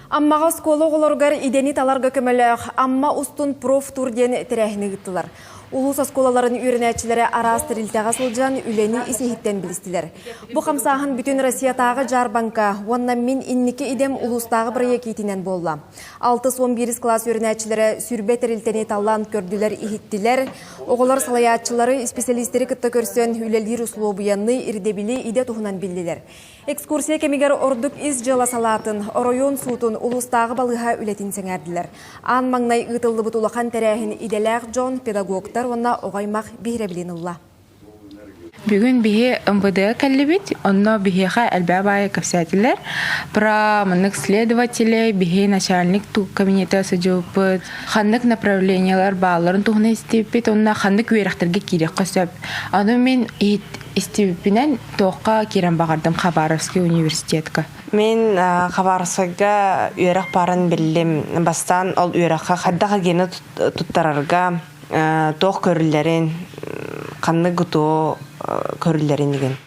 Аммаҕа оскуола оҕолоругар идэни таларга көмөлөөх Амма устун профтур диэн тэрээһини ыыттылар. Улуус оскуолаларын үөрэнээччилэрэ араас тэрилтэҕэ сылдьан үлэни ис-иһиттэн билистилэр. Бу хамсааһын бүтүн Россиятааҕы дьаарбаҥка уонна Мин инники идэм улуустааҕы бырайыак иитинэн буолла. 6-11 кылаас үөрэнээччилэрэ сүрбэ тэрилтэни талан көрдүлэр-иһиттилэр. Оҕолор салайааччылары, исписэлиистэри кытта көрсөн үлэлиир услуобуйаны, ирдэбили, идэ туһунан биллилэр. Экскурсия кэмигэр ордук ис дьыала салаатын, оройуон суутун, улуустааҕы балыыһа үлэтин сэҥээрдилэр. Аан маҥнай ыытыллыбыт улахан тэрээһин идэлээх дьон, педагогтар уонна оҕо аймах биһирэбилин ылла. Бүгүн биһи МВД кэллибит, онно биһиэхэ элбэх баайы кэпсээтилэр. Про маннык следователи, биһи начальник кабинета сыдьыппыт, ханнык направлениялар баалларын туһунан истибиппит, онно ханнык үөрэхтэргэ киириэххэ сөп. Аны мин истибиппинэн туохха киирэн баҕардым Хабаровский университетка. Мин Хабаровскайга үөрэх баарын биллим. Бастаан ол үөрэххэ хайдах гена туттарарга туох көрүллэрин, ханнык ГТО көрүллэрин игин.